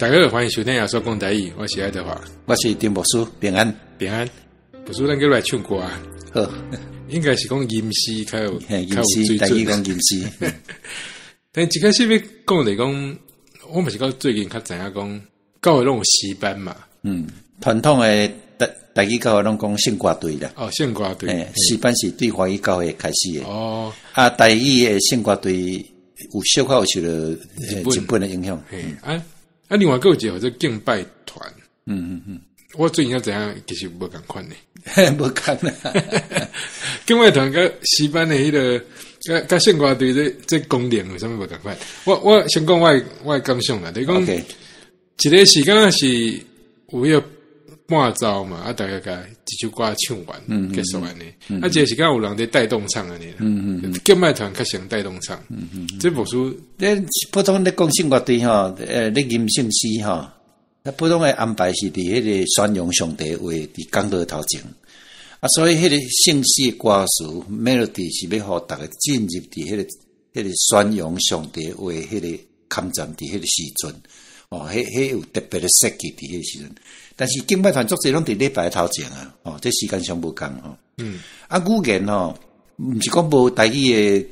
大家好，歡迎收聽耶穌講台語，我是愛德華，我是丁牧師，平安。平安。牧師，咱閣來唱歌。好，應該是講吟詩較有吟詩，台語講吟詩。但一開始欲講來講，我嘛是到最近較知影講，教會攏有詩班嘛。嗯，傳統的台語教會攏講聖歌隊啦。哦，聖歌隊。詩班是對華語教會開始的。哦。啊，台語的聖歌隊有小可有受著日本的影響。啊啊，另外閣有一個叫做敬拜團。我最近才知影，其實無仝款呢。無仝啊！敬拜團佮詩班的彼個，佮聖歌隊這功能有啥物無仝款？我先講我的感想啦，就是講，一個是敢若是有彼個伴奏嘛，啊，大家共一首歌唱完結束按呢。啊，一個是敢若有人佇帶動唱按呢。敬拜團較像帶動唱。這牧師，恁普通咧講聖歌隊吼，咧吟聖詩吼，啊，普通的安排是佇彼個宣揚上帝話，佇講道頭前。啊，所以彼個聖詩的歌詞 melody 是欲予逐家進入佇彼個宣揚上帝話，彼個坎站佇彼個時陣，哦，彼有特別的設計佇彼個時陣。但是敬拜團足濟攏佇禮拜頭前啊，哦，這時間上無仝吼。啊，語言吼，毋是講無台語的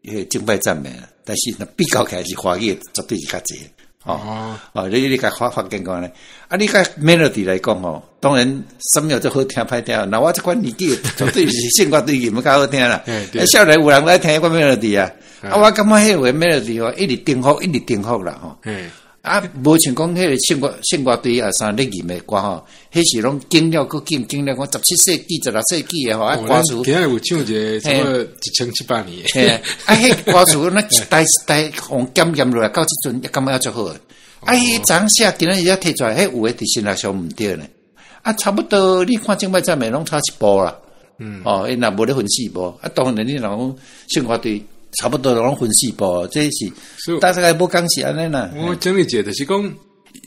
彼個敬拜讚美，但是若比較起來是華語的絕對是較濟。哦，哦，你共發現看咧，啊，你共 melody 來講吼，當然啥物足好聽歹聽，若我這款年紀，絕對是聖歌隊吟較好聽啦。啊，少年有人來聽彼款 melody 啊，啊，我感覺彼個 melody 吼，一直重複，一直重複啦吼。啊，無像講彼個聖歌隊啊，啥咧吟的歌吼，彼是攏經了閣經，經了講17世紀、16世紀的吼，啊歌詞。今仔有唱一個差不多1700年。嘿，啊，彼歌詞那一代一代予檢驗落來，到這陣也感覺足好的。啊，彼昨寫今仔日才提出來，彼有的佇神學上毋對呢。啊，差不多你看敬拜讚美攏差一步啦。哦，𪜶若無咧分四步，啊，當然你若講聖歌隊。差不多攏分四步，這是大概無講是按呢啦。我整理一下，就是講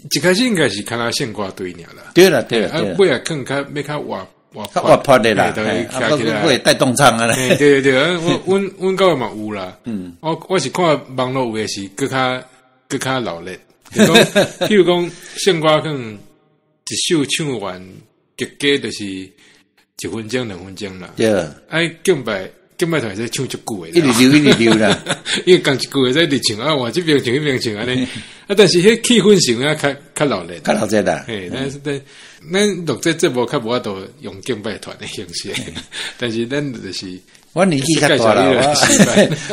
一開始應該是敢若聖歌隊爾啦。對啦對啦，啊，尾仔可能較欲較活活較活潑的啦，啊，會帶動唱啊。對對對，我阮教會嘛有啦。我是看網路有的是閣較鬧熱，譬如講聖歌可能一首唱完，結果就是1分鐘2分鐘啦。對。啊，敬拜團會使唱足久的，一直溜一直溜啦，因為仝一句會使一直唱啊，換這邊唱彼邊唱按呢。啊，但是彼氣氛是有影較鬧熱，較鬧熱啦。嘿，但是但咱錄這節目較無法度用敬拜團的形式，但是咱就是我年紀較大啦，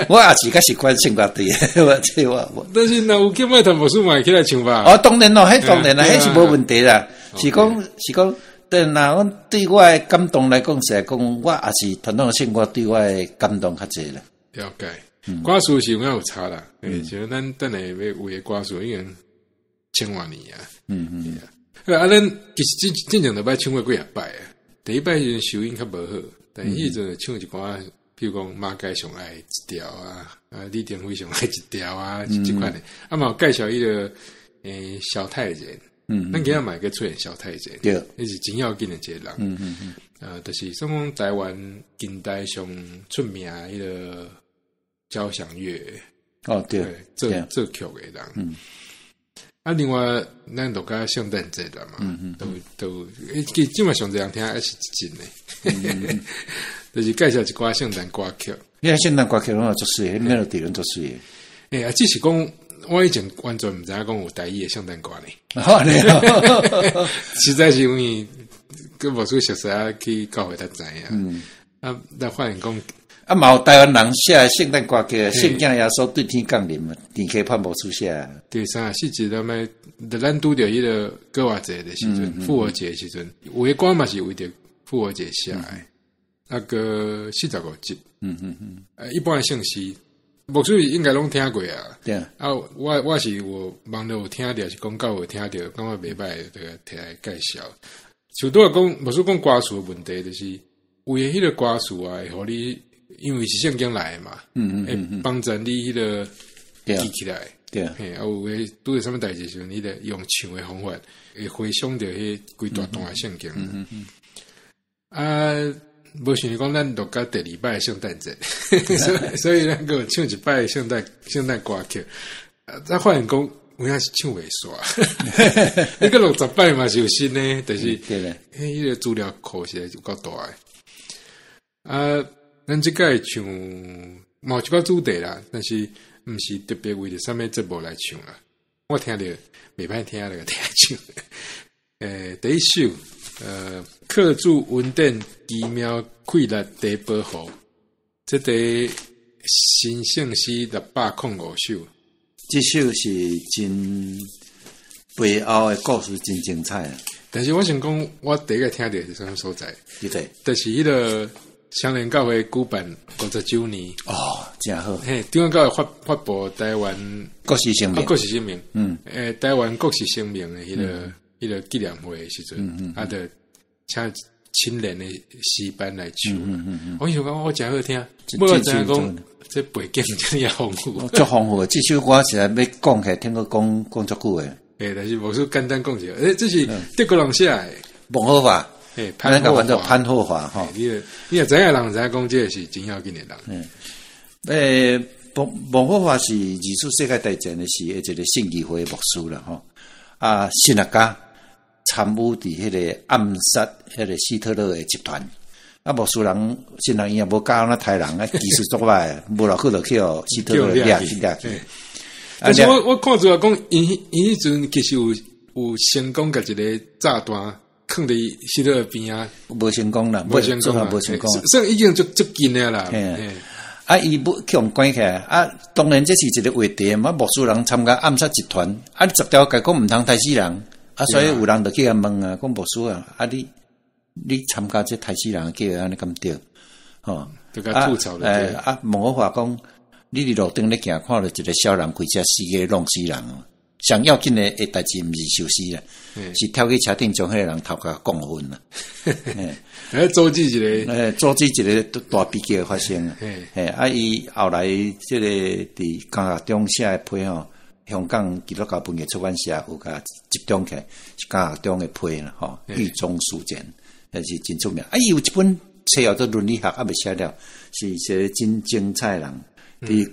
我也是較習慣聖歌隊，我這我。但是若有敬拜團，牧師嘛會起來唱吧？哦，當然咯，彼當然啦，彼是無問題啦，是講。對，若阮對我的感動來講，是來講，我也是傳統的聖歌對我的感動較濟啦。了解，歌詞是有影有差啦。像咱等下欲有的歌詞已經千外年啊。啊，咱其實進前就捌唱過幾仔擺啊。第一擺時陣收音較無好，但彼陣就唱一寡，比如講馬偕上愛一條啊，啊李登輝上愛一條啊，這款的。啊嘛有介紹彼個蕭泰然。咱今仔嘛會閣出現蕭泰然，彼是真要緊的一個人。就是算講台灣近代上出名彼個交響樂。哦，對，作曲的人。啊，另外咱就佮聖誕節啦嘛，都其實這馬上濟人聽還是一陣的，就是介紹一寡聖誕歌曲。你看聖誕歌曲攏有足媠，melody 攏足媠。欸，啊，只是講我以前完全毋知影講有台語的聖誕歌呢。實在是因為佮無出熟似啊，去教會才知影。啊，才發現講，啊，嘛有台灣人寫的聖誕歌曲，聖誕耶穌對天降臨嘛，田溪潘牧師寫。對，三十四節咱們，咱拄著彼個復活節的時陣，復活節的時陣，有的歌嘛是為著復活節寫的。那個45節。啊，一般的聖詩。牧師應該攏聽過啊。對啊。啊，我是有網路有聽著，是講教會聽著，感覺袂歹，就提來介紹。像拄仔講，牧師講歌詞的問題，就是有的彼個歌詞啊，會予你因為是聖經來的嘛，會幫助你彼個記起來。嘿，啊，有的拄著啥物代誌時陣，你著用唱的方法，會回想著彼規大段的聖經。啊，無想講咱錄到第二擺聖誕節，所以咱閣有唱一擺聖誕歌曲。啊，才發現講，有影是唱袂煞。你閣60擺嘛是有新的，就是對咧，彼個資料庫實在有夠大的。啊，咱這擺唱嘛有一寡主題啦，但是毋是特別為著啥物節目來唱啦。我聽著袂歹聽，就聽唱。第一首，靠主恩典奇妙氣力得保護，這個新聖詩605首。這首是真背後的故事真精彩啊！但是我想講，我第一個聽著是啥物所在？對對，就是彼個雙連教會舉辦50週年。哦，真好。嘿，中央教會發布台灣國事聲明，國事聲明，台灣國事聲明的彼個紀念會的時陣，啊，就請青年的詩班來唱。我想講，我誠好聽，我知影講這背景遮爾豐富，足豐富的。這首歌實在欲講起來，聽閣講講足久的。欸，但是無說簡單講一下，欸，這是德國人寫的，孟好華，欸，潘霍華，潘霍華，吼，你若知影人知影講這個是真要緊的人。孟好華是二次世界大戰的時的一個信義會牧師啦，吼，啊，神學家參與佇彼個暗殺彼個希特勒的集團。啊，牧師人神人伊也無教按怎刣人，啊，技術足歹，無偌久就去予希特勒掠去掠去。但是我看資料講，𪜶彼陣其實有成功共一個炸彈囥佇希特勒邊仔，無成功啦，無成功啦，無成功，算已經足足近的啦。啊，伊無去予關起來，啊，當然這是一個話題嘛。牧師人參加暗殺集團，啊，你十條誡講毋通刣死人，啊，所以有人就去共問啊，講牧師啊，啊你參加這刣死人的計劃，按呢敢對？吼，就共吐槽了。啊，孟好華講，你佇路頂咧行，看著一個痟人開車死個弄死人，上要緊的代誌毋是受死啦，是跳去車頂將彼個人頭殼摃昏啦。阻止一個，阻止一個大悲劇發生啊！啊，伊後來這個佇監獄中寫的批吼，香港基督教文藝出版社有共集中起來，是監獄中的批啦，吼，獄中書簡，也是真出名。啊，伊有一本冊叫做倫理學，猶未寫了，是一個真精彩的人。佇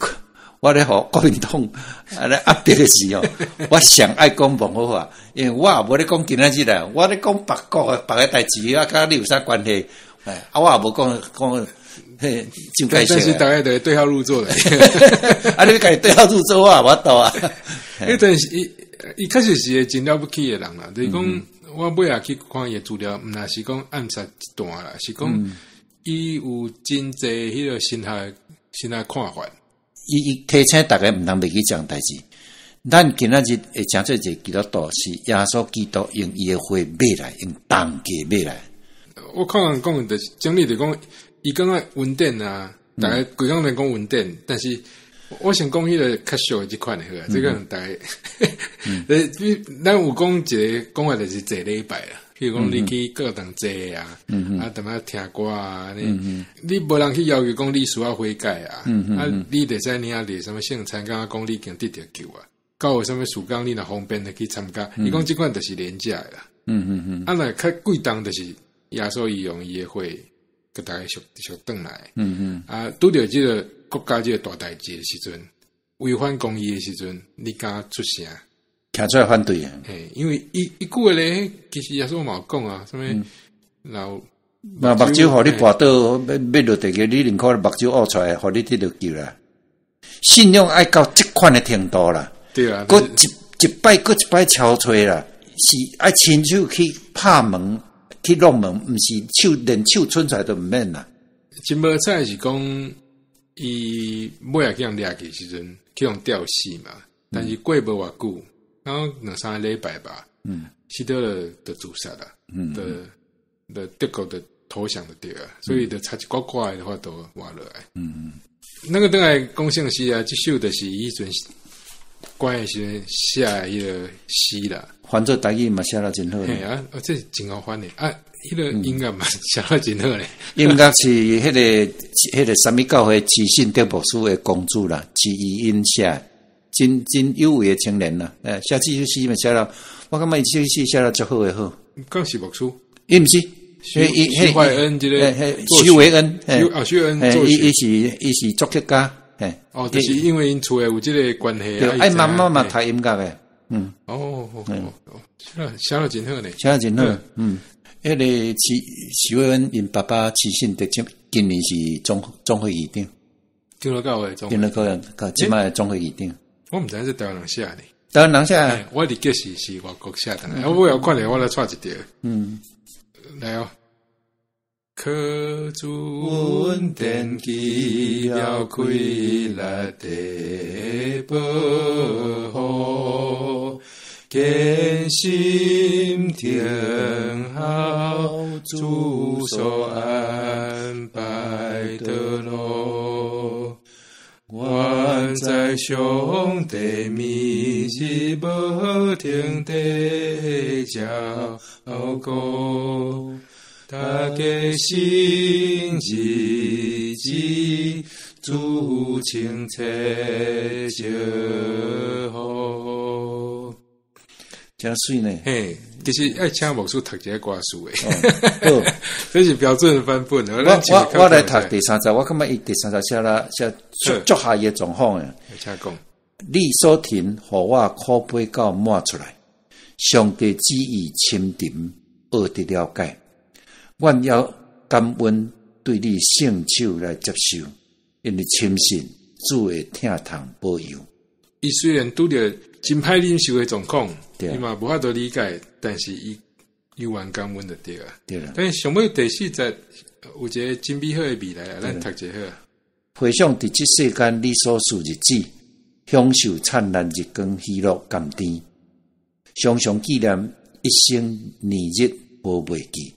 我咧予國民黨按呢壓迫的時候，我上愛講孟好華，因為我也無咧講今仔日啦，我咧講別國的別个代誌，啊，佮你有啥關係？啊，我也無講講，嘿，就但是大家都會對號入座的，啊，你家己對號入座，我也無法度啊。欸，但是伊伊確實是一個真了不起的人啦，就是講我尾仔去看伊的資料，毋但是講暗殺一段啦，是講伊有真濟彼個神學看法。伊提醒逐家毋通袂記這項代誌。咱今仔日會成做一個基督徒，是耶穌基督用伊的血買來，用重價買來。我看人講就是整理就講，伊感覺恩典啊，逐家規工咧講恩典，但是我想講彼個較俗的這款的好啊，這個逐家，咱有講一個講法就是坐禮拜啦。譬如講你去教堂坐啊，啊，踮遐聽歌啊，你無人去要求講你需要悔改啊，啊，你會使領著啥物聖餐，感覺講你已經得著救啊。到有啥物事工，你若方便就去參加。伊講這款就是廉價的啦。啊，若較貴重就是耶穌伊用伊的血，共逐家贖贖轉來。啊，拄著這個國家這個大代誌的時陣，違反公義的時陣，你敢出聲？站出來反對啊！嘿，因為伊伊句話咧，其實耶穌嘛有講啊，啥物然後目睭予你跋倒，欲落地獄，你寧可目睭挖出來，予你得著救啦。信仰愛到這款的程度啦，對啊，閣一擺閣一擺敲揣啦，是愛親手去拍門、去弄門，毋是手連手伸出來都毋免啦。真無彩是講，伊尾仔去予掠去時陣，去予吊死嘛。但是過無偌久，然後兩三個禮拜吧，希特勒就自殺啦，就德國就投降就對啊，所以就差一寡寡的話都活落來。那個轉來講聖詩啊，這首就是彼陣關的時陣寫的彼個詩啦。翻做台語嘛寫得真好。嘿啊，這是真好翻的啊！彼個音樂嘛寫得真好咧。音樂是彼個啥物教會齊信德牧師的公主啦，齊怡英寫，真真有為的青年啦。寫這首詩嘛寫了，我感覺伊這首詩寫得足好的好。敢是牧師？伊毋是，徐懷恩這個徐維恩，啊，徐維恩，伊是作曲家。哦，就是因為𪜶厝的有這個關係。對，伊媽媽嘛讀音樂的。嗯，哦，寫得真好呢，寫得真好，嗯，彼個徐徐慧恩𪜶爸爸徐信德，今年是總會議長，長老教會總，長老教會，這擺總會議長。我毋知是台灣人寫呢，台灣人寫，我佇記是外國寫的，我有看著我來掣一條，來哦。可主恩典奇妙開力的保護，堅心聽候主所安排的路，願在上帝暝日無停的照顧。大家心日子，主清澈祝福，真媠呢！嘿，其實愛請牧師讀一個歌詞的，這是標準版本。我來讀第三節，我感覺伊第三節寫啦寫足足下伊的狀況的。請講，你所停，予我苦杯到滿出來，上帝旨意深沉，奧得了解。阮要感恩對你聖手來接受，因為深信主會疼痛保佑。伊雖然拄著真歹忍受的狀況，伊嘛無法度理解，但是伊猶原感恩就對啊。對啦。但是上尾第四節有一個真美好的未來啊，咱讀一下。回想佇這世間你所賜日子，享受燦爛日光，喜樂甘甜，常常紀念一生年日無袂記。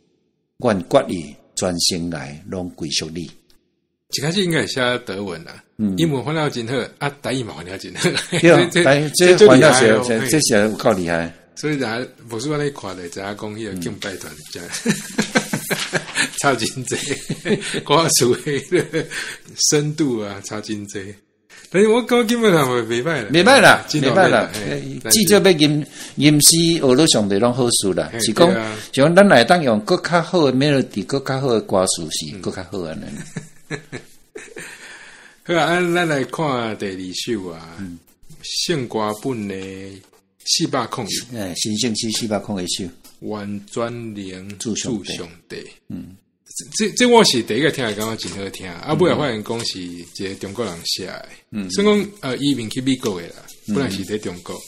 阮決意全生涯攏歸屬你。一開始應該是寫德文啦，英文翻了真好，啊，台語嘛翻了真好。對，這翻了是，這是有夠厲害。所以若牧師按呢看就知影講彼個敬拜團真差真濟，歌詞的深度啊，差真濟。但是我感覺基本上袂歹啦，袂歹啦，袂歹啦。至少欲吟吟詩學了上帝攏好事啦。是講，是講咱會當用閣較好的 melody，閣較好的歌詞是閣較好按呢。好啊，咱來看第二首啊，聖歌本的401，哎，新聖詩401首，願全能主上帝。這我是第一個聽，感覺真好聽。啊，尾仔發現講是一個中國人寫的，算講移民去美國的啦，本來是佇中國。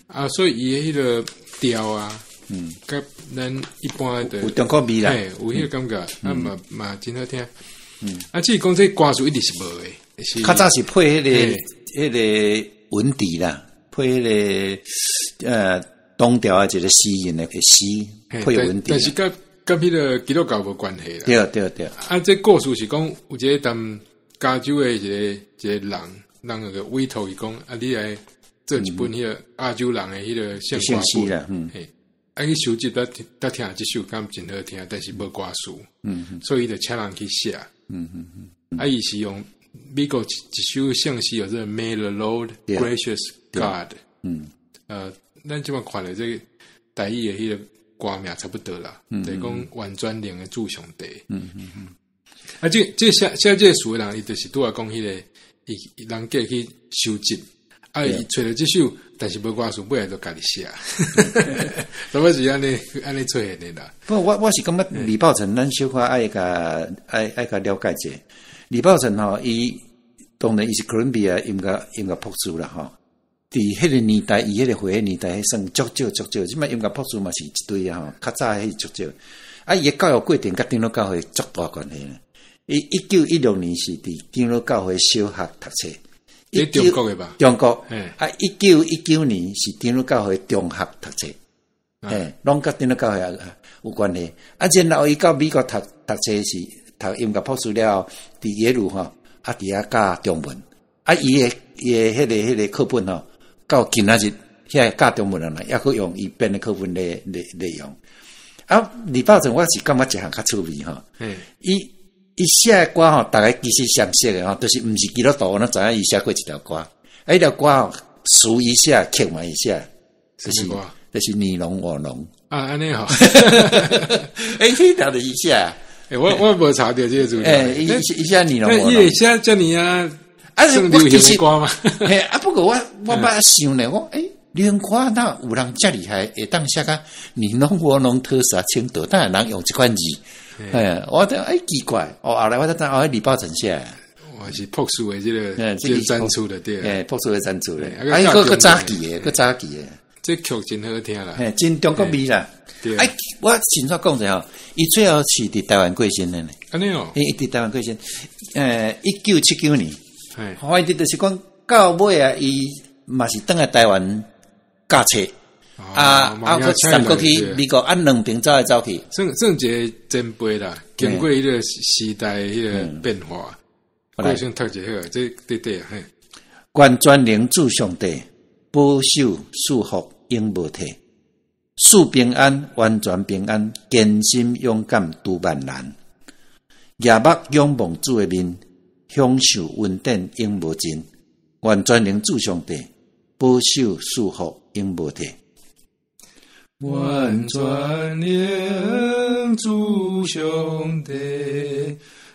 啊，所以伊的彼個調啊，佮咱一般的有中國味啦，有彼個感覺，啊嘛嘛真好聽。啊，至於講這歌詞一直是無的，較早是配彼個文字啦，配彼個東調的一個詩人的詩配文字，但是佮彼個基督教無關係啦。對對對。啊，這故事是講有一個踮加州的一個人，人個委託伊講，啊，你來做一本彼個亞洲人的彼個聖歌本。嘿，啊，去收集，才聽這首感覺真好聽，但是無歌詞。所以伊就請人去寫。啊，伊是用美國一首聖詩叫做 May the Lord Gracious God。咱這擺看著這個台語的彼個歌名差不多啦，就是講願全能的主上帝。啊，這寫寫這個詞的人，伊就是拄仔講彼個，伊人過去收集，啊，伊揣著這首，但是無歌詞，尾仔就家己寫，差不多是按呢按呢出現的啦。不過我是感覺李寶臣，咱小可愛共愛共了解者。李寶臣吼，伊當然伊是哥倫比亞音樂博士啦吼。佇彼個年代，伊彼個歲彼個年代，算足少足少。這擺音樂博士嘛是一堆啊吼，較早彼足少。啊，伊的教育過程佮長老教會足大關係啦。伊1916年是佇長老教會小學讀冊。佇中國的吧？中國。啊，1919年是長老教會中學讀冊。嘿，攏佮長老教會有關係。啊，然後伊到美國讀冊是讀音樂博士了後，佇耶魯吼，啊，佇遐教中文。啊，伊的彼個課本吼，到今仔日遐教中文的人，猶閣用伊編的課本咧用。啊，李寶臣我是感覺一項較趣味吼。伊寫的歌吼，逐家其實相識的吼，就是毋是基督徒，我攏知影伊寫過一條歌。啊，彼條歌吼，詞伊寫，曲嘛伊寫，就是你儂我儂。啊，按呢吼。欸，彼條就是伊寫。欸，我無查著這個資料。欸，伊寫你儂我儂。伊會寫遮爾啊，啊，算流行的歌嗎？嘿，啊，不過我捌想咧，我欸。流行歌哪有人遮厲害，會當寫甲你儂我儂他殺青島，當然人用這款字，哎，我就哎奇怪，哦，後來我才知哦，李寶臣寫的。我是朴樹的這個這個贊助的對，欸，朴樹的贊助的，啊，閣閣早期的，閣早期的，這曲真好聽啦，嘿，真中國味啦。哎，我先煞講一下吼，伊最後是佇台灣過身的呢。按呢哦，伊佇台灣過身，1979年，反正就是講到尾啊，伊嘛是轉來台灣教冊，啊啊，閣三閣去美國，按兩邊走來走去。算算一個前輩啦，經過彼個時代彼個變化。我先讀一下，這對對啊，嘿。願全能主上帝保守賜福永無退，賜平安完全平安，堅心勇敢渡萬難。舉目仰望主的面，享受恩典永無盡。願全能主上帝保守賜福永無退。願全能主上帝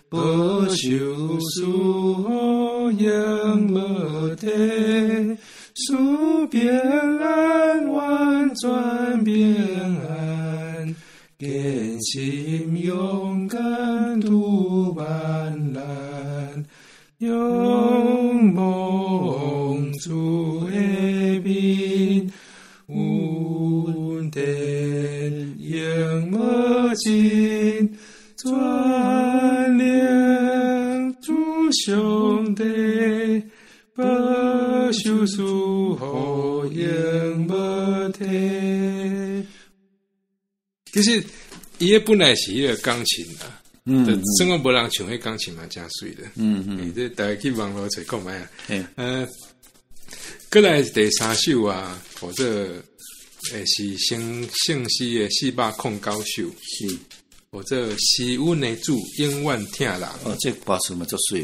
保守賜福永無退，賜平安完全平安，堅心勇敢渡萬難，仰望主的面，恩典永無盡，全能主上帝保守賜福永無退。其實伊彼本來是彼個鋼琴啊，嗯，算講無人唱彼鋼琴嘛，誠媠的，嗯，這大家去網路揣看覓啊，閣來第三首啊，或者是聖聖詩的409首，是，或者是阮的主永遠疼人。哦，這歌詞嘛足媠。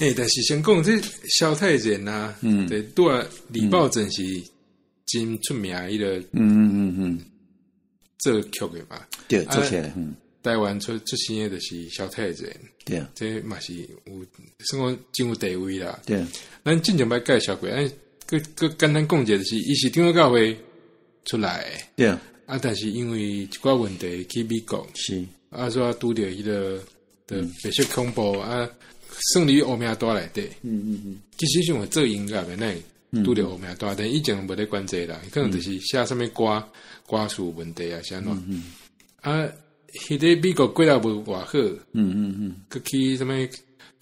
欸，但是先講這蕭泰然啊，對，拄仔李寶珍是真出名彼個，作曲的嘛，對，作曲的，嗯，台灣出出生的就是蕭泰然，對，這嘛是有算講真有地位啦，對。咱之前捌介紹過，咱閣閣簡單講一下，就是伊是長老教會出來的，對。啊，但是因為一寡問題去美國，是，啊，煞拄著彼個的白色恐怖啊，算佇烏名單內底，其實像做音樂的那拄著烏名單，但以前無咧管這啦，可能就是寫啥物歌歌詞問題啊，啥物啊，彼個美國過了無偌好，閣去啥物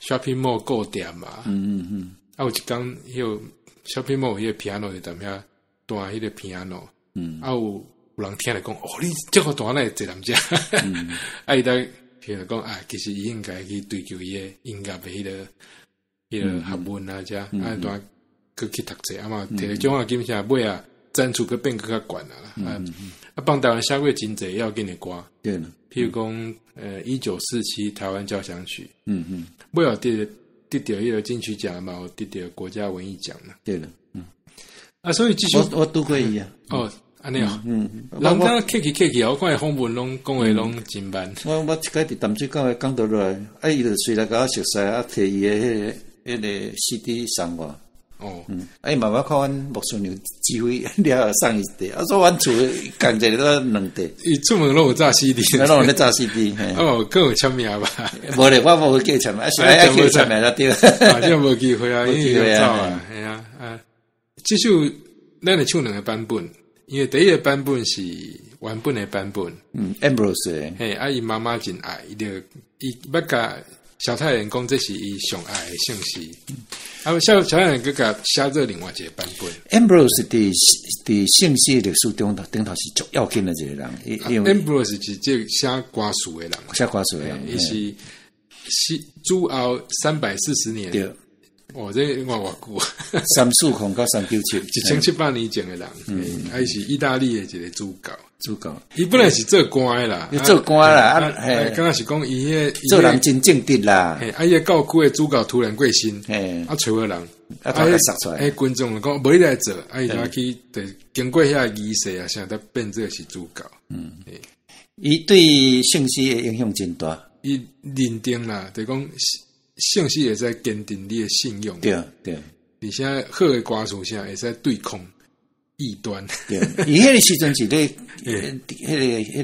shopping mall 顧店嘛，啊，有一工彼個 shopping mall 彼個 piano 就踮遐彈彼個 piano，啊有有人聽著講，哦，你這個彈哪會坐踮遮？啊，伊才聽著講啊，其實伊應該去追求伊的音樂的彼個學問啊，遮啊，彈閣去讀冊啊嘛，摕著獎學金啥尾啊，贊助閣變閣較懸啊啦，啊，幫台灣寫過真濟要緊的歌，對，譬如講，1947台灣交響曲，尾後得著彼個金曲獎嘛，有得著國家文藝獎啦，對了，啊，所以這首我拄過伊啊，哦，按呢哦，人敢客氣客氣，我看伊訪問攏講話攏真慢。我一擺佇淡水港的講道落來，啊，伊就隨來共我熟似，啊，提伊的彼個 CD 送我。哦，啊，伊慢慢看阮牧師娘指揮了後送伊一塊，啊，說阮厝仝一個都兩塊。伊出門攏有紮 CD，攏有咧紮 CD，哦，閣有簽名吧？無咧，我無叫簽名，啊是愛叫簽名才對。啊，這無機會啊，因為要走啊，係啊，啊，這首咱會唱兩個版本，因為第一個版本是原本的版本，Ambrose，嘿，啊，伊媽媽真愛，伊就伊捌共蕭泰然講這是伊上愛的聖詩，啊，蕭泰然閣共寫做另外一個版本。 Ambrose 佇聖詩歷史中頭頂頭是足要緊的一個人，因為 Ambrose 是這個寫歌詞的人，寫歌詞的人，伊是主後340年，對。哦，這我偌久， 340到397，1700年前的人，啊，伊是意大利的一個主教，主教，伊本來是做官的啦，伊做官啦，啊，敢若是講伊彼做人真正直啦，啊，伊个教區的主教突然過身，啊，揣無人，啊，共殺出來，彼群眾就講無你來做，啊，伊就去，就經過遐儀式啊，啥才變做是主教。伊對聖詩的影響真大，伊認定啦，就講聖詩會使堅定你的信仰，對對，而且好的歌詞啥會使對抗，異端。對，伊彼個時陣是咧，彼個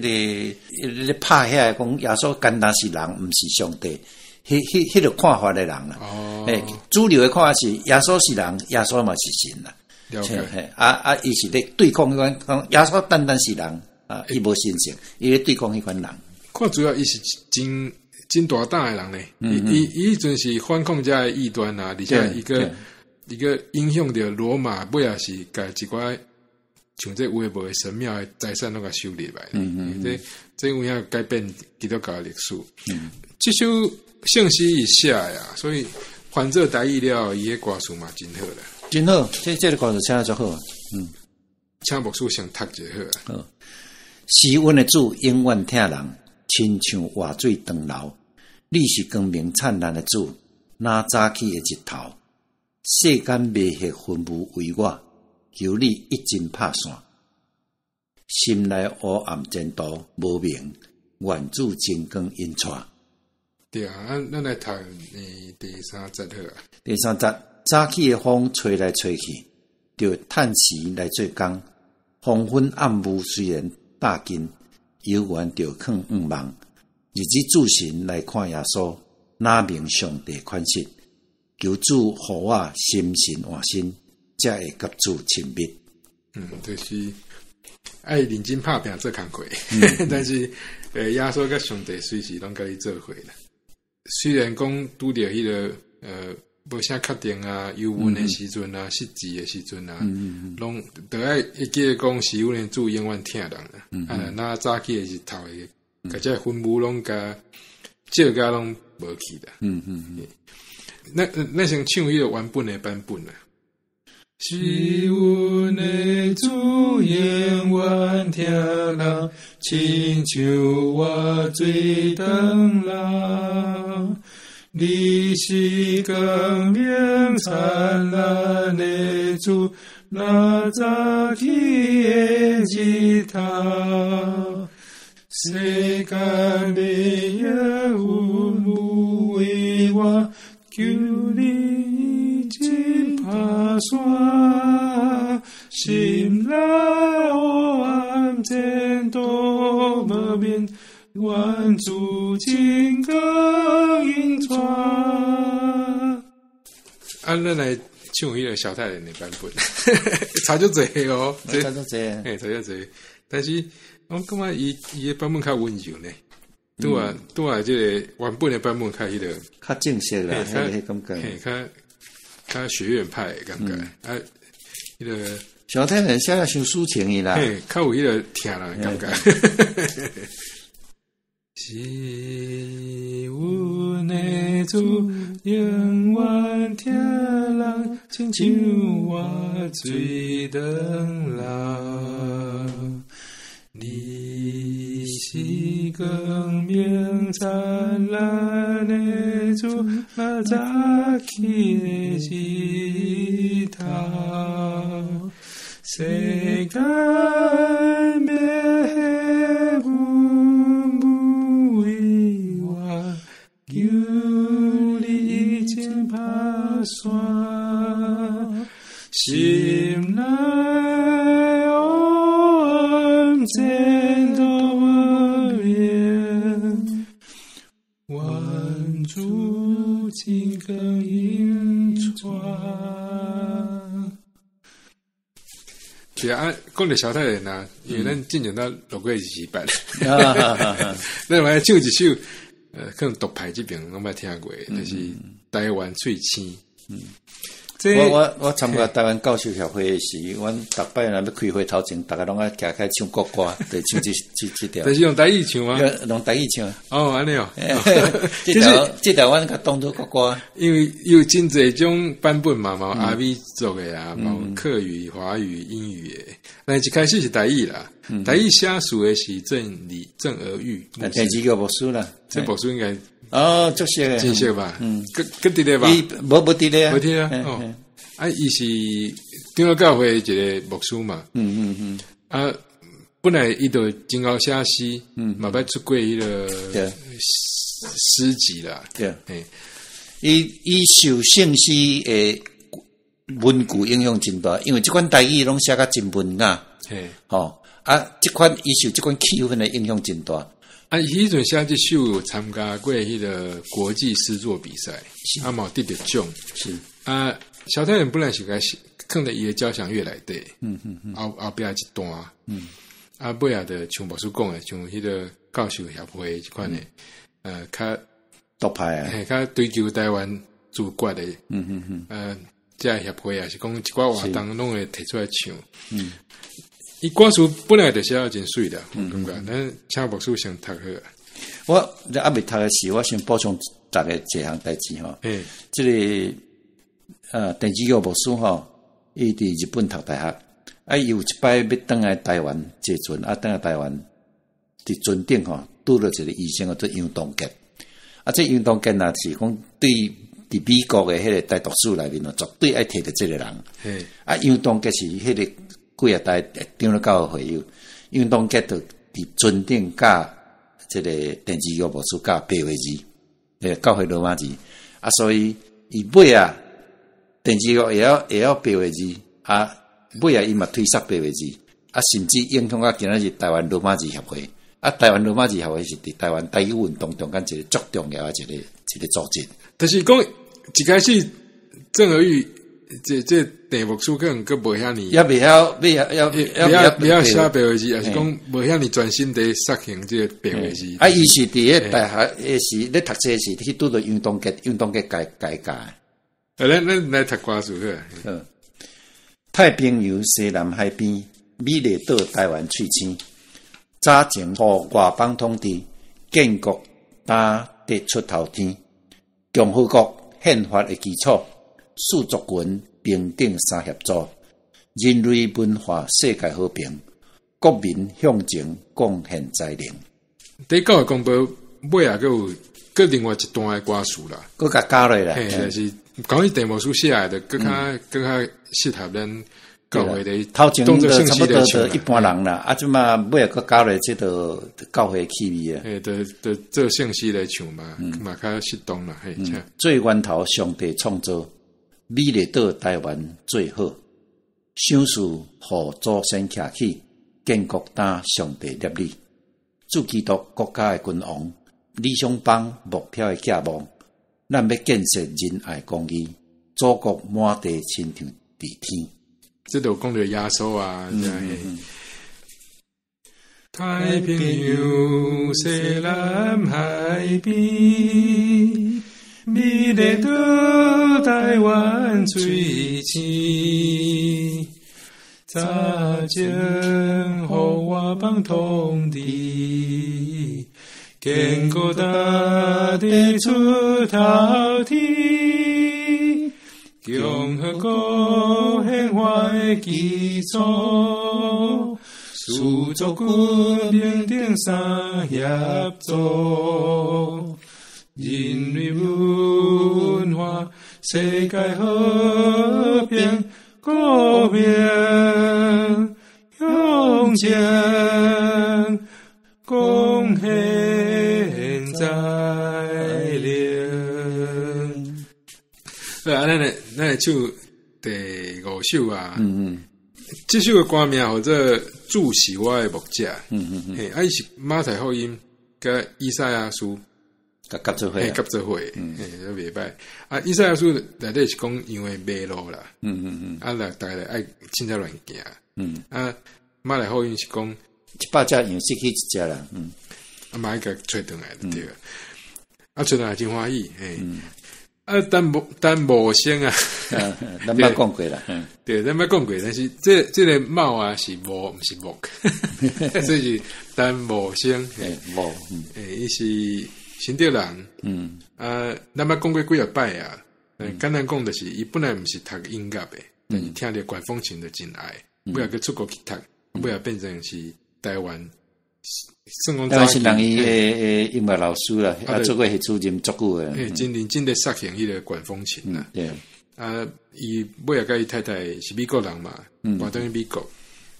咧拍遐講耶穌單單是人，毋是上帝。彼個看法的人啦。欸，主流的看法是耶穌是人，耶穌嘛是神啦。了解。啊啊，伊是咧對抗彼款講耶穌單單是人啊，伊無神性，伊咧對抗彼款人。看主要伊是真真大膽的人呢。伊彼陣是反抗遮的異端啊，而且伊閣伊閣影響著羅馬，尾仔是共一寡像這有的無的神廟的財產攏共收入來。這有影改變基督教的歷史。這首聖詩伊寫的啊，所以翻做台語了後，伊的歌詞嘛真好啦。真好，這個歌詞寫得足好。請牧師先讀一下好。好，是阮的主永遠疼人，親像活水長流。你是光明燦爛的主，若早起的日頭。世間迷惑紛紆為我，求你一針拍散。心內烏暗前途無明，願主真光引帶。對啊，咱來讀第三節好啊。第三節，早起的風吹來吹去，著趁時來做工。黃昏暗霧雖然搭近，猶原著囥向望。日子注神來看耶穌，哪明上帝款式？求主予我心神換新，才會佮主親密。就是愛認真拍拚做工課，但是耶穌佮上帝隨時攏佮你做伙啦。雖然講拄著彼個無啥確定啊，憂鬱的時陣啊，失志的時陣啊，攏著愛會記得講是阮的主永遠疼人啦。啊，若早起的日頭會共這紛紆攏共照甲攏無去啦。咱先唱彼個原本的版本啦。是阮的主永遠疼人，親像活水長流。你是光明燦爛的主，若早起的日頭，世間迷惑紛紆為我，求你真拍散，心內黑暗前途無明，願主真光引帶。啊，咱來唱彼個蕭泰然的版本，差足濟哦，差足濟，嘿，差足濟。但是我感覺伊的版本較溫柔呢，拄啊，這個原本的版本較彼個較正式啦，彼個感覺，嘿，較學院派的感覺，啊，彼個蕭泰然寫得傷抒情的啦，嘿，較有彼個疼人的感覺。是阮的主永遠疼人，親像活水長流。你是光明燦爛的主，若早起的日頭，世間迷惑紛紆為我，求你真拍散，心內黑暗前途無明，願主真光引帶。對啊，講著蕭泰然啊，因為咱進前都錄過二擺，咱來唱一首，可能獨派這邊攏捌聽過，就是台灣喙星。我參加台灣教授協會時，阮逐擺若欲開會頭前，逐家攏愛徛開唱國歌，就唱這條。就是用台語唱嗎？用台語唱。哦，按呢哦。這條阮較當做國歌。因為有真濟種版本嘛，嘛有阿美族的啊，嘛有客語、華語、英語的。但一開始是台語啦，台語寫詞的是鄭兒玉。第二個牧師啦，這牧師應該。哦，足熟的，真熟吧？嗯，閣佇咧吧？伊無佇咧啊，無佇咧哦。啊，伊是長老教會一個牧師嘛。啊，本來伊就真𠢕寫詩，嘛捌出過彼個詩集啦。對。伊受聖詩的文具影響真大，因為這款台語攏寫甲真文雅，吼啊，這款伊受這款氣氛的影響真大。啊，彼陣寫這首有參加過彼個國際詩作比賽，啊嘛有得著獎。啊，蕭泰元本來是共囥佇伊的交響樂內底，後後壁一段，啊，尾仔就像牧師講的，像彼個教授協會這款的，較獨派啊，嘿，較追求台灣主權的，這個協會也是講一寡活動攏會提出來唱。伊歌詞本來就寫得真媠啦，我感覺，咱請牧師先讀好。我猶未讀的時，我先補充逐个一項代誌吼。這个鄭志玉牧師吼，伊佇日本讀大學，啊，伊有一擺欲轉來台灣坐船，啊，轉來台灣佇船頂吼，拄著一個醫生叫做楊東杰。啊，這楊東杰若是講對佇美國的彼個台獨史內面哦，絕對愛提著這个人。啊，楊東杰是彼個幾仔代長老教會會友，楊東杰就佇船頂教這个鄭志玉牧師教白話字，教會羅馬字。啊，所以伊尾仔，鄭志玉會曉白話字，啊，尾仔伊嘛推捒白話字，啊，甚至影響到今仔日台灣羅馬字協會。啊，台灣羅馬字協會是佇台灣台語運動中間一個足重要的一個組織。就是講一開始鄭和玉這鄭牧師可能閣無遐爾，猶未曉，未曉，猶未曉寫白話字，抑是講無遐爾專心佇實行這个白話字。啊，伊是佇彼大學的時咧讀冊時去拄著楊東杰，楊東杰共教。啊，咱來讀歌詞好。太平洋西南海邊，美麗島台灣喙星。早前予外邦統治，建國擔得出頭天。共和國憲法的基礎，四族群平等三協助，人類文化世界和平，國民向前貢獻才能。佇教會公報尾仔閣有閣另外一段的歌詞啦，閣共加落來。嘿，就是講伊鄭牧師寫的，閣較閣較適合咱教會的。頭前就差不多就一般人啦，啊，這馬尾仔閣加落這就教會氣味啊。嘿，就做聖詩來唱嘛，嘛較適當啦。嘿，最源頭上帝創造，美麗島台灣最好，賞賜予祖先徛起，建國擔上帝立你，主基督國家的君王，理想邦目標的寄望，咱欲建設仁愛公義，祖國滿地親像佇天。這就講著耶穌啊，太平洋西南海邊，美麗島台灣喙星，早前予外邦統治，建國大地出頭天。共和國憲法的基礎，四族群平等三協助，人類文化世界和平，國民向前貢獻才能。啊，咱來唱第五首啊。這首的歌名號做《主是我的牧者》。嘿，啊，伊是馬太福音佮以賽亞書佮夾做伙，夾做伙，嘿，都袂䆀。啊，以賽亞書內底是講羊會迷路啦。啊，來逐家愛凊彩亂行。啊，馬太福音是講 100隻羊失去一隻啦。啊，嘛愛共揣轉來就對。啊，揣轉來真歡喜，嘿。啊，陳茂生啊，咱捌講過啦，對，咱捌講過，但是這個茂啊是無，毋是木，所以是陳茂生，茂，伊是新竹人，啊，咱捌講過幾若擺啊，簡單講就是，伊本來毋是讀音樂的，但是聽著管風琴就真愛，尾仔閣出國去讀，尾仔變成是台灣。台灣是人伊的音樂老師啦，啊，做過系主任足久的。嘿，真認真咧實行彼个管風琴啦。對。啊，伊尾仔佮伊太太是美國人嘛，搬轉去美國，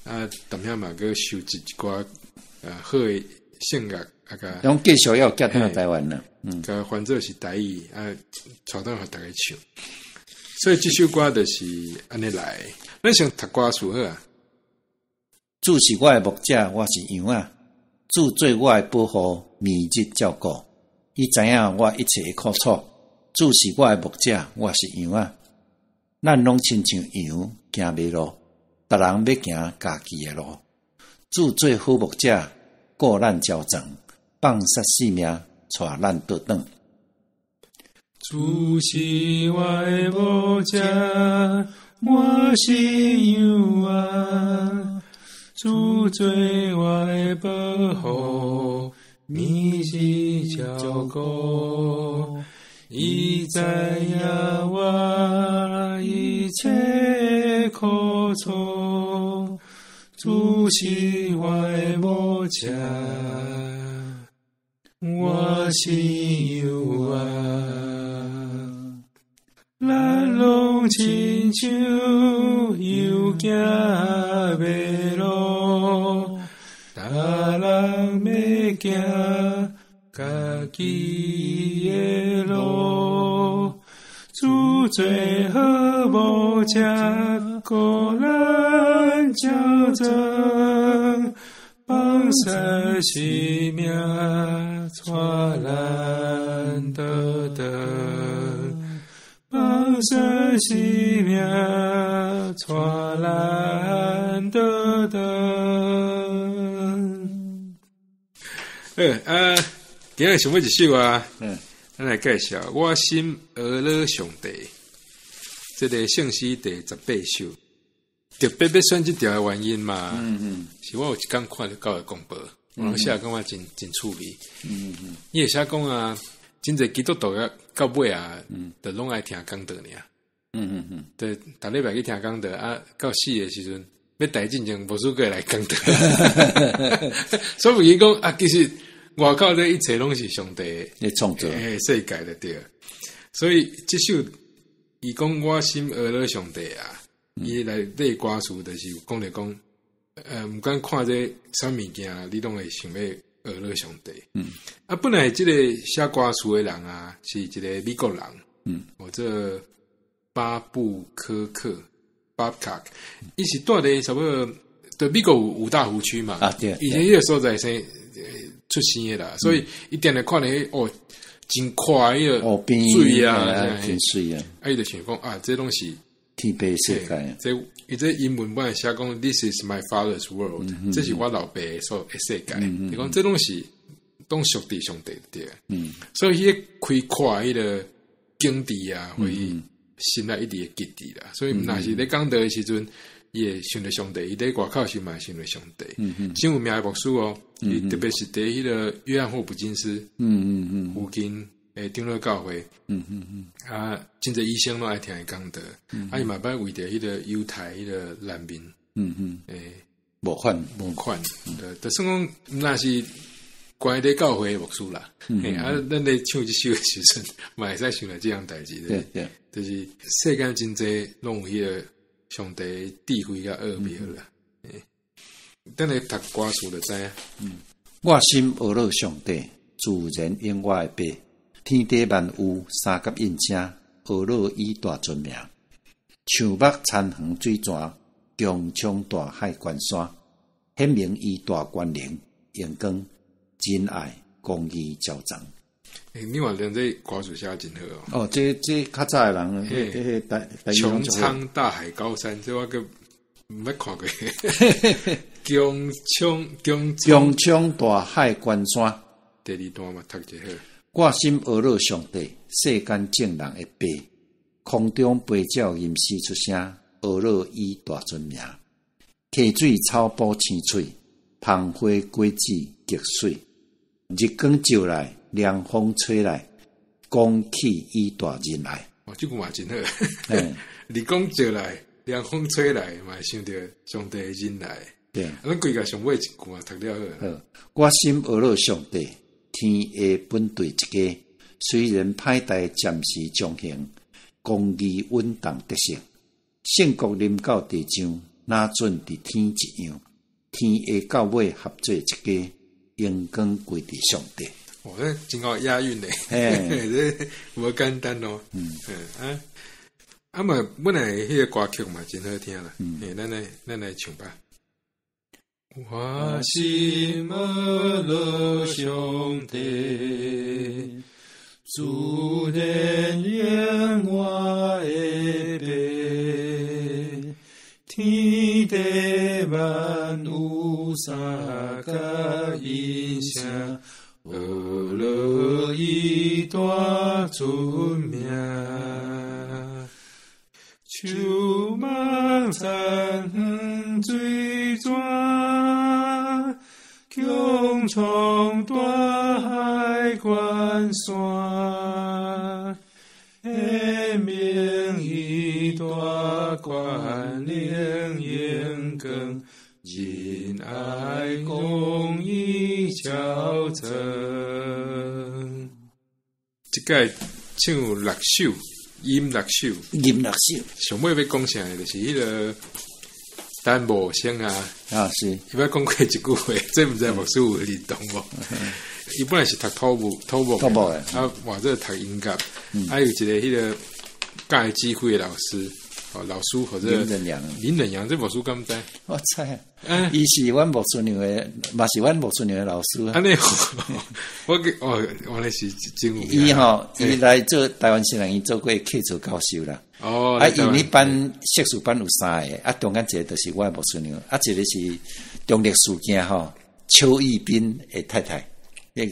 啊，踮遐嘛閣收集一寡好的聖樂，啊，共。攏繼續要寄轉來台灣啦。共翻做是台語，啊，帶轉來予逐家唱。所以這首歌就是按呢來。咱先讀歌詞好啊。主是我的牧者，我是羊仔。主做我的保護，暝日照顧。伊知影我一切的苦楚。主是我的牧者，我是羊仔。咱攏親像羊行迷路，逐人欲行家己的路。主做好牧者，顧咱周全，放捨性命，帶咱倒轉。主是我的牧者，我是羊仔。主做我的保護，暝日照顧。伊知影我一切苦楚，主是我的牧者，我是羊仔。咱攏親像羊行迷路，逐人欲行家己的路，主做好牧者，顧咱周全，放捨性命，帶咱倒轉。放捨性命，帶咱倒轉。啊，今日想欲一首啊，咱來介紹《我心呵咾上帝》這个聖詩第18首。特別欲選這條的原因嘛，是我有一工看著教會公報，我攏寫感覺真真趣味。伊會寫講啊，真濟基督徒啊，到尾啊，就攏愛聽講道爾。對，逐禮拜去聽講道啊，到死的時陣，欲代進前，牧師閣會來講道。所以伊講啊，其實外口這一切攏是上帝的創造世界就對。所以這首伊講我心呵咾上帝啊，伊內底歌詞就是講咧講，毋管看這啥物件，你攏會想欲呵咾上帝。啊，本來這個寫歌詞的人啊，是一個美國人。哦，這巴布科克，Babcock，伊是住佇差不多，對美國有五大湖區嘛。啊，對。伊佇彼個所在生出生的啦，所以伊定定看著哦，真闊彼個湖邊水啊，真水啊。啊，伊就想講啊，這攏是天父世界。這伊這英文本來寫講，This is my father's world，這是我老爸所的世界。伊講這攏是攏屬佇上帝對。所以彼个開闊彼个景致啊，予伊心內一直會記佇啦。所以若是咧講道的時陣，伊會想著上帝，伊佇外口時嘛會想著上帝。真有名的牧師哦，伊特別是佇彼个約翰霍普金斯附近的長老教會。啊，真濟醫生攏愛聽伊講道。啊，伊嘛捌為著彼个猶太彼个難民，募款募款，就算講若是關佇教會的牧師啦。嘿，啊，咱咧唱這首的時陣，嘛會使想著這樣代誌。就是世間真濟攏有彼个上帝智慧佮奧妙啦。等下讀歌詞就知影。我心呵咾上帝，自然應我的爸。天地萬有三甲應聲，呵咾伊大尊名。樹木田園水泉，穹蒼大海關山，顯明伊大權能，榮光仁愛公義昭彰。欸，你話連這歌詞寫真好哦。哦，這較早的人，彼個台穹蒼大海高山，這我閣毋捌看過。穹蒼穹穹蒼大海關山。第二段嘛，讀一下。我心呵咾上帝，世間眾人的爸，空中飛鳥吟詩出聲，呵咾伊大尊名。溪水草埔青翠，芳花果子極媠。日光照來，涼風吹來，講起伊大仁愛。哦，這句嘛真好。日光照來，涼風吹來，嘛會想著上帝的仁愛。對。啊，咱規个上尾一句啊，讀了好。好，我心呵咾上帝，天下本對一家，雖然歹代暫時將行，公義穩當得勝。聖國臨到地上，若準佇天一樣。天下到尾合做一家，榮光歸佇上帝。哦，這真夠押韻嘞，這無簡單哦。嗯啊，啊嘛，本來彼个歌曲嘛真好聽啦，嘿，咱來唱吧。我心阿樂上帝，自然應我的爸，天地萬有三甲音聲，呵咾伊大尊名。樹木山遠水泉，穹蒼大海關山，顯明伊大權能榮光，仁愛公義超增。這擺唱六首。吟六首，吟六首。上尾欲講啥的，就是彼个陳木勝啊，啊是，伊捌講過一句話，這毋知牧師有認同無？伊本來是讀土木，土木，土木的，啊，換做讀音樂，啊，有一個彼个教伊指揮的老師，哦，老師或者林仁陽，林仁陽，這牧師敢知？我知，伊是阮牧師娘的，嘛是阮牧師娘的老師。按呢，我哦，原來是真有名。伊吼，伊來做臺灣新人，伊做過客座教授啦。哦，啊，𪜶彼班碩士班有三个，啊，中間一個就是我的牧師娘，啊，一個是中壢事件吼，邱義斌的太太，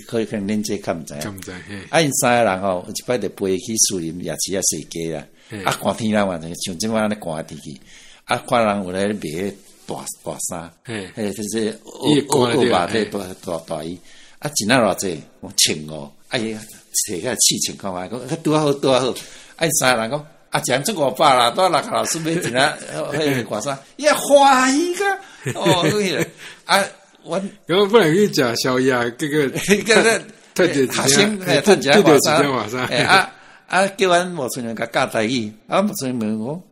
可能恁這較毋知影。較毋知嘿。啊，𪜶三个人吼，有一擺就飛去士林夜市仔踅街啦。啊，寒天啦嘛，像這擺按呢寒的天氣，啊，看人有咧賣彼大大衫，彼就是烏烏白的大大大衣，啊，一領偌濟，千五，啊，伊提起來試穿看覓，講拄仔好，拄仔好，啊，𪜶三个人講，啊，一人出500啦，拄仔六個老師買一領彼個外衫，伊也歡喜甲，哦，彼個，啊，阮，我本來去食宵夜，結果，結果，學生，趁一領外衫，啊。啊！叫阮牧師娘共教台語，啊，牧師娘問我：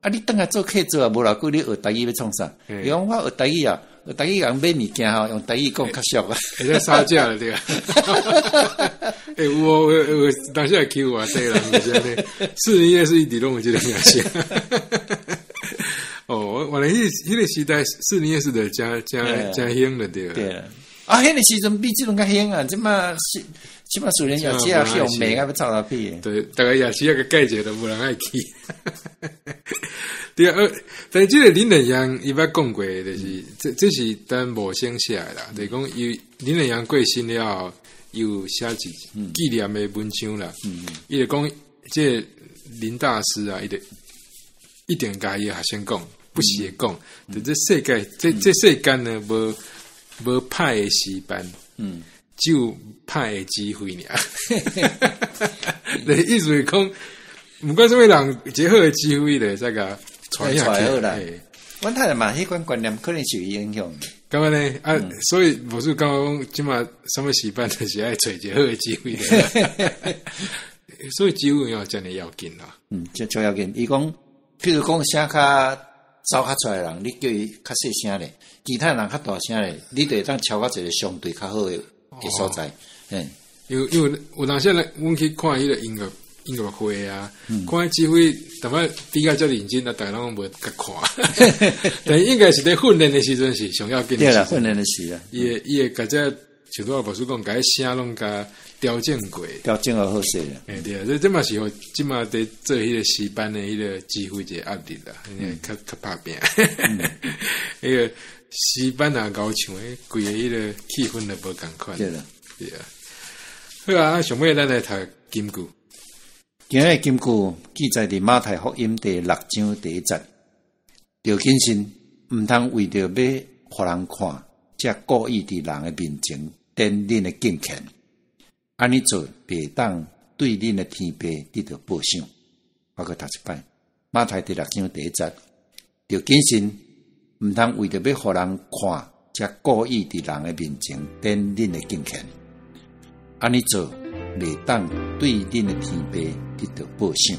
啊，你轉來做客座啊，無偌久，你學台語欲創啥？伊講我學台語啊，學台語共買物件吼，用台語講較俗啊。會使殺價了對啊。欸，有哦，有有，當時會欺負偌濟人，是按呢。士林夜市一直攏有這个名聲。哦，原來彼个時代，士林夜市就誠誠誠興了對。對。啊，彼个時陣比這陣較興啊，這馬是。這馬士林夜市啊，去予罵甲欲臭頭皮。對，逐个夜市仔共蓋一下都無人愛去。對啊，但是這个林仁陽伊捌講過，就是這是陳木勝寫的啦，就是講伊林仁陽過身了後，伊有寫一紀念的文章啦。伊就講這个林大師啊，伊就一定共伊的學生講，不時會講，就這世界，這世間呢，無無歹的詩班。只有歹的指揮爾。意思是講，毋管啥物人，一個好的指揮就會使共帶下去啦。阮太太嘛，彼款觀念可能受伊影響。感覺呢？啊，所以牧師感覺講，這馬啥物詩班，就是愛揣一個好的指揮。所以指揮要真的要緊啦。嗯，真超要緊。伊講，譬如講聲較走較出來的人，你叫伊較細聲咧；其他人較大聲咧，你就會當敲到一個相對較好的所在。嗯，因為有當時咧，阮去看彼个音樂會啊，看指揮，淡薄比較遮認真啊，逐家攏無共看。但應該是佇訓練的時陣是上要緊。對啦，訓練的時啊，伊會共這像拄仔牧師講，共彼聲攏共調整過，調整好好勢啦。欸對啊，這嘛是予這馬佇做彼個詩班的彼個指揮一個壓力啦，因為較較拍拚。彼個詩班若𠢕唱，規个彼個氣氛就無仝款。對啦，對啊。好啊，上尾咱來讀金句。今日金句記載佇馬太福音第六章第一節，著謹慎，毋通為著欲予人看，才故意佇人的面前展恁的敬虔。按呢做，袂當對恁的天父得著報賞。我閣讀一擺，馬太第六章第一節，著謹慎，毋通為著欲予人看，才故意佇人的面前展恁的敬虔。按呢做，袂當對恁的天父得著報賞。